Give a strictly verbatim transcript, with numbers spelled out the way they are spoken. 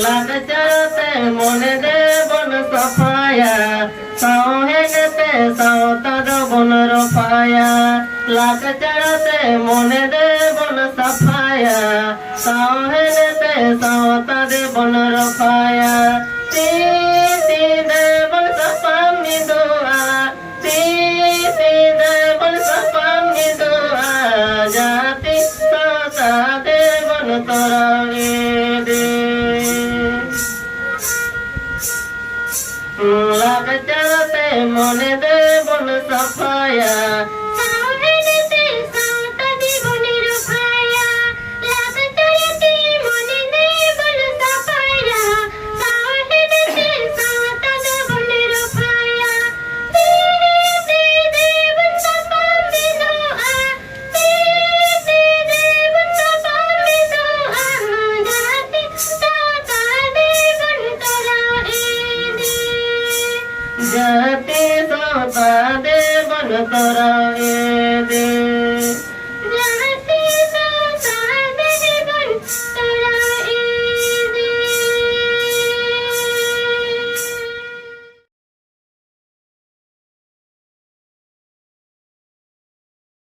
ᱞᱟᱠᱪᱟᱨ ᱛᱮ ᱢᱚᱱᱮ ᱫᱮᱵᱚᱱ ᱥᱟᱯᱷᱟᱭᱟ, ᱥᱟᱶᱦᱮᱫ ᱛᱮ ᱥᱟᱶᱛᱟ ᱫᱚᱵᱚᱱ ᱨᱚᱯᱷᱟᱭᱟ᱾ ᱞᱟᱠᱪᱟᱨ ᱛᱮ ᱢᱚᱱᱮ ᱫᱮᱵᱚᱱ ᱥᱟᱯᱷᱟᱭᱟ, ᱥᱟᱶᱦᱮᱫ ᱛᱮ ᱥᱟᱶᱛᱟ ᱫᱮᱵᱚᱱ ᱨᱚᱯᱷᱟᱭᱟ᱾ ᱛᱤ ᱛᱤ ᱫᱮᱵᱚᱱ ᱥᱟᱯᱷᱟ ᱢᱤᱫᱚᱜᱼᱟ, ᱛᱤ ᱛᱤ ᱫᱮᱵᱚᱱ ᱥᱟᱯᱷᱟ ᱢᱤᱫᱚᱜᱼᱟ, ᱡᱟᱹᱛᱤ ᱥᱟᱶᱛᱟ ᱫᱮᱵᱚᱱ ᱛᱚᱨᱟᱣ ᱤᱫᱤ᱾ ᱞᱟᱠᱪᱟᱨ ᱛᱮ ᱢᱚᱱᱮ ᱫᱮᱵᱚᱱ ᱥᱟᱯᱷᱟᱭᱟ,